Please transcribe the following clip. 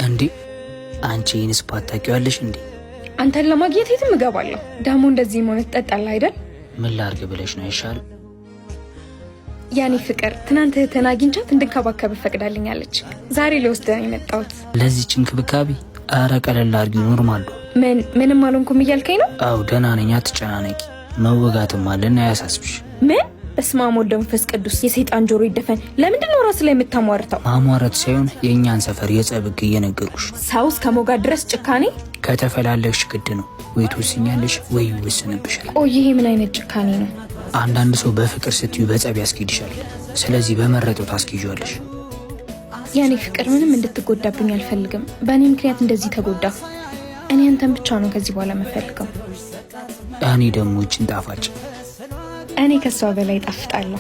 እንዴ አንቺ ይህን spot ታውቂዋለሽ እንዴ? አንተን ለማግኘት የትም እገባለሁ። ደግሞ እንደዚህ መሆን ትጠጣለህ አይደል? ምን ላርግ ብለሽ ነው አይሻል? ያኔ ፍቅር ትናንት እህትህን አግኝቻት እንድንከባከብ ፈቅዳልኛለች። ዛሬ ልወስድህ ነው የመጣሁት። ለዚች እንክብካቤ አረ ቀለል አድርጊው፣ normal ነው። ምን ምንም አልሆንኩም እያልከኝ ነው? አው ደህና ነኝ፣ አትጨናነቂ። መወጋትም አለና አያሳስብሽ። ምን? በስመ አብ ወወልድ ወመንፈስ ቅዱስ። የሰይጣን ጆሮ ይደፈን። ለምንድን ነው ራስ ላይ የምታሟርተው? ማሟረት ሳይሆን የእኛን ሰፈር የጸብ ሕግ እየነገርኩሽ። ሰው እስከ መውጋት ድረስ ጭካኔ። ከተፈላለግሽ ግድ ነው ወይ ትወስኛለሽ ወይ ይወስንብሻል። ቆይ ይሄ ምን አይነት ጭካኔ ነው? አንዳንድ ሰው በፍቅር ስትዩ በጸብ ያስኬድሻል። ስለዚህ በመረጠው ታስኬጇለሽ። የኔ ፍቅር ምንም እንድትጎዳብኝ አልፈልግም። በእኔ ምክንያት እንደዚህ ተጎዳ። እኔ አንተን ብቻ ነው ከዚህ በኋላ የምፈልገው። እኔ ደግሞ እችን ጣፋጭ እኔ ከሷ በላይ ጣፍጣለሁ።